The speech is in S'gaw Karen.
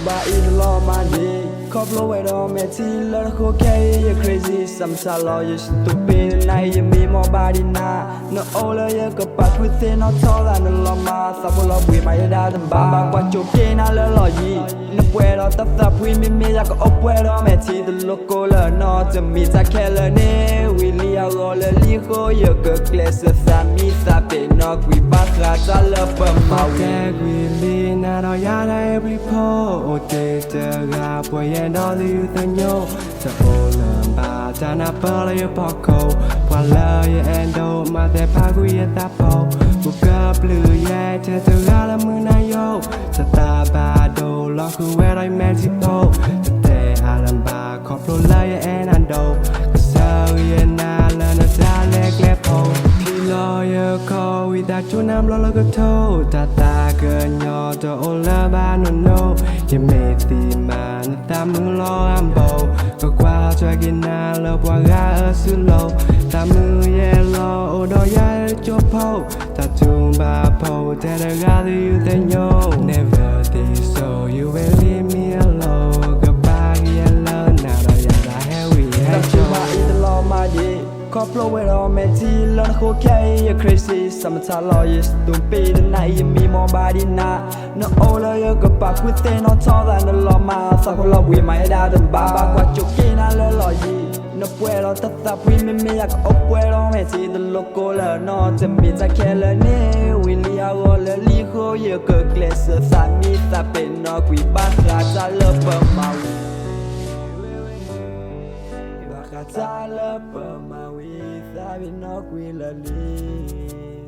ဘၣ်အံၤတလီၤမးန့ၣ်, ခီဖျိဝဲဒီးမဲာ်ထံလၢနဃိခဲအံၤ ယ crazy စးမဆါလီၤ ယ stupid နၤအံၤ ယမံမီၢ်ဘၣ်ဒံးနၤ, နအိၣ်လၢယကပၤ ကွံာ်သ့ၣ်နီၣ်ထီၣ်သး နလီၤမၢ်သးဖိလီၤဘှံးမး ယဲဒၣ်တဘၣ်ဘၣ် ကွၢ်ကၠိက့ၤနၤလၢလီၢ်ယံၤ, နပှဲၤဒီးတၢ်သးဖှံ မ့မ့ၢ်ယၤကအိၣ်ပှဲၤဒီးမဲာ်ထံတလိၣ်ကိၢ်လၢနၤ, တမ့ၢ်တၢ်ခဲလၢာ်န့ၣ် ဝံၤလံအဂီၢ်လၢလံအဃိ ယကကျဲးစၢးသးမံသးပ့ၤနီၣ်ကွံာ် ဘၣ်ဃးတၢ်လၢပမၤဝံၤ ကွံာ်လံနၤဒီးယၤဒီး every ဖိ အိၣ်တ့ၢ်တဂၤ ပှၤယဲၢ်ဒီးသယုၢ်သညိ, တအိၣ်လၢၤဘၣ်တၢ်နၢ်ပၢၢ်လၢယဖီခိၣ်, ပှၤလၢယအဲၣ်ဒိး မၤသဲဖးကွံာ်ယသးဖိ, ပူၤကဘျုးယဲၢ်ထဲတဂၤလၢမုၢ်နၤယိာ်, တသးဘၣ်ဒိ လီၤဃုာ်ဝဲဒီးယမဲာ်ထံဖိ, တတဲအါလၢၤဘၣ် ခီဖျိလၢယအဲၣ်နၤဒိၣ်, ကစၢ်ဂ့ၤယနၤလၢနတၢ်လဲၤကျဲဖိ, ထံၣ်လီၤယခီၣ် ဝံသးစူၤနၤဘျီလၢကထိ, တၢ်သးကညီၤတအိၣ်လၢၤဘၣ်နီၢ်နီၢ်, ယမ့ၢ်သံမး နသးမုာ်လီၤအဘိၣ်, ကကွၢ်ထွဲက့ၤနၤလၢပှၤဂၤအစုလိၤ, သးမုာ်ယဲလီၤ အိၣ်ဒီးယၤလၢကၠိဖိ, တၢ်တူၢ်ဘၣ်ဖိ ထဲတဂၤသယုၢ်သညိ, never think so you will leave me alone, ကဘၣ်ကယဲၢ်လၢနၤဒီးယၤ တၢ်ဟဲဝံၤဟဲကၠိ ဘၣ်အံၤတလီၤမးဒံး, ခီဖျိဝဲဒီးမဲာ်ထံလၢနဃိခဲအံၤ ယ crazy စးမဆါလီၤ ယ stupid နၤအံၤ ယမံမီၢ်ဘၣ်ဒံးနၤ, နအိၣ်လၢယကပၤ ကွံာ်သ့ၣ်နီၣ်ထီၣ်သး နလီၤမၢ်သးဖိလီၤဘှံးမး ယဲဒၣ်တဘၣ်ဘၣ် ကွၢ်ကၠိက့ၤနၤလၢလီၢ်ယံၤ, နပှဲၤဒီးတၢ်သးဖှံ မ့မ့ၢ်ယၤကအိၣ်ပှဲၤဒီးမဲာ်ထံတလိၣ်ကိၢ်လၢနၤ, တမ့ၢ်တၢ်ခဲလၢာ်န့ၣ် ဝံၤလံအဂီၢ်လၢလံအဃိ ယကကျဲးစၢးသးမံသးပ့ၤနီၣ်ကွံာ် ဘၣ်ဃးတၢ်လၢပမၤဝံၤ ဘၣ်ဃးတၢ်လၢပမၤဝံၤ သးပ့ၤနီၣ်ကွံာ်လၢလံ